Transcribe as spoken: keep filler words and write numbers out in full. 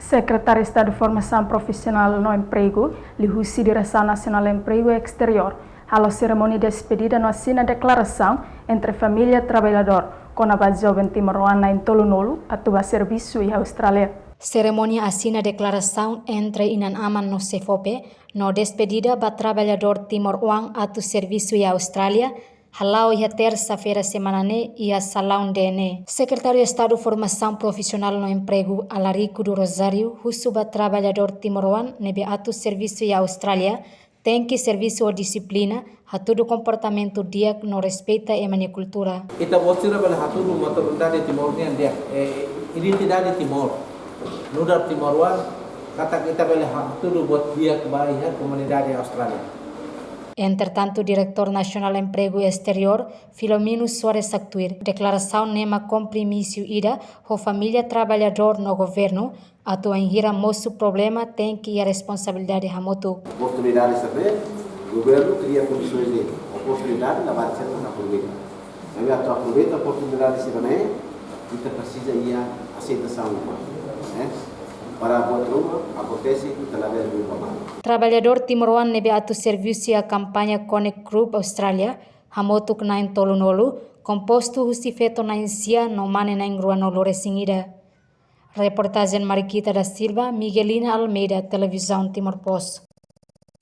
Sekretáriu Estadu Formasaun Profisionál no Empregu, liuhusi Diresaun Nasionál Empregu Esteriór, halo serimónia despedida no asina deklarasaun entre família traballadór kona-ba joven timoroan na'in-tolunulu atu ba servisu iha Austrália. Serimónia asina deklarasaun entre inan-aman no SEFOPE no despedida ba traballadór timoroan atu servisu iha Austrália hala'o iha tersa-feira semana ne'e iha salaun D N E. Sekretáriu Estadu Formasaun Profisionál no Empregu, Alarico do Rosário, husu ba traballadór timoroan ne'ebé atu servisu iha Austrália, tenke servisu ho dixiplina, hatudu komportamentu di'ak no respeita ema nia kultura. Ita-boot sira bele hatudu maturidade Timor nian di'ak, eh, identidade Timor. Nu'udar timoroan, katak ita bele hatudu buat di'ak ba iha komunidade Austrália. Entretantu, Diretór Nasionál Empregu Esteriór, Filomeno Soares haktuir, deklarasaun ne'e mak kompromisu ida ho família traballadór no governu, atu bainhira mosu problema tenke iha responsabilidade hamutuk. Oportunidade sabe, governu kria kondisoens de oportunidade, labarik sira aproveita. Sabe, atu aproveita oportunidade sira-ne'e, ita presiza iha aseitasaun, eh? Para buat ruma akontese, ita labele buat malu. Traballadór timoroan ne'ebé atu servisu iha kompañia Connect Group Austrália, hamutuk na'in-tolunulu, kompostu husi feto na'in-sia no mane na'in-ruanulu-resin-ida. Reportajen Mariquita da Silva, Miguelina Almeida, Televizaun Timor Post.